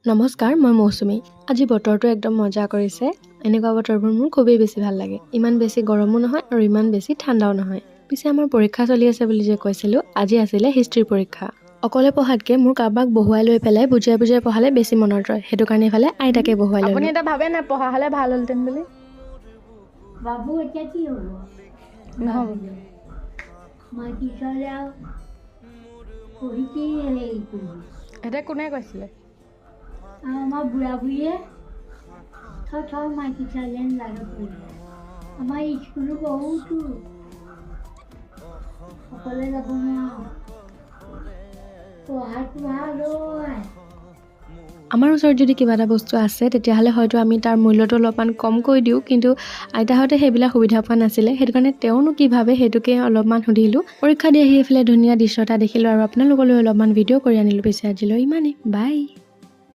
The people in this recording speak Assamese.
নমস্কাৰ, মই মৌচুমী। আজি বতৰটো একদম মজা কৰিছে। এনেকুৱা বতৰবোৰ মোৰ খুবেই বেছি ভাল লাগে। ইমান বেছি গৰমো নহয় আৰু ইমান বেছি ঠাণ্ডাও নহয়। পিছে আমাৰ পৰীক্ষা চলি আছে বুলি যে কৈছিলোঁ, আজি আছিলে হিষ্ট্ৰীৰ পৰীক্ষা। অকলে পঢ়াতকৈ মোৰ কাৰোবাক বহুৱাই লৈ পেলাই বুজাই বুজাই পঢ়ালে বেছি মনত ৰয়। সেইটো কাৰণে এইফালে আইতাকে বহুৱাই আপুনি ল'লোঁ। এতিয়া ভাবে নাই, পঢ়া হ'লে ভাল হ'লহেঁতেন বুলি? বাবু, এতিয়া কি হ'ব? নহ'ব। মাইকী ছোৱালী আৰু পঢ়ি কি হেৰি কৰিব? এতিয়া কোনে কৈছিলে? আৰু আমাৰ বুঢ়া বুঢ়ীয়ে, থ থ, মাইকী ছোৱালীয়ে নালাগে পঢ়িব। আমাৰ স্কুলো বহুত দূৰ, অকলে যাব নোৱাৰোঁ। পঢ়াটো ভাল হয়। আমাৰ ওচৰত যদি কিবা এটা বস্তু আছে, তেতিয়াহ'লে হয়তো আমি তাৰ মূল্যটো অলপমান কমকৈ দিওঁ। কিন্তু আইতাহঁতে সেইবিলাক সুবিধা পোৱা নাছিলে। সেইটো কাৰণে তেওঁনো কি ভাবে, সেইটোকে অলপমান সুধিলোঁ। পৰীক্ষা দি আহি এইফালে ধুনীয়া দৃশ্য এটা দেখিলোঁ আৰু আপোনালোকলৈ অলপমান ভিডিঅ' কৰি আনিলোঁ। পিছে আজিলৈ ইমানেই, বাই।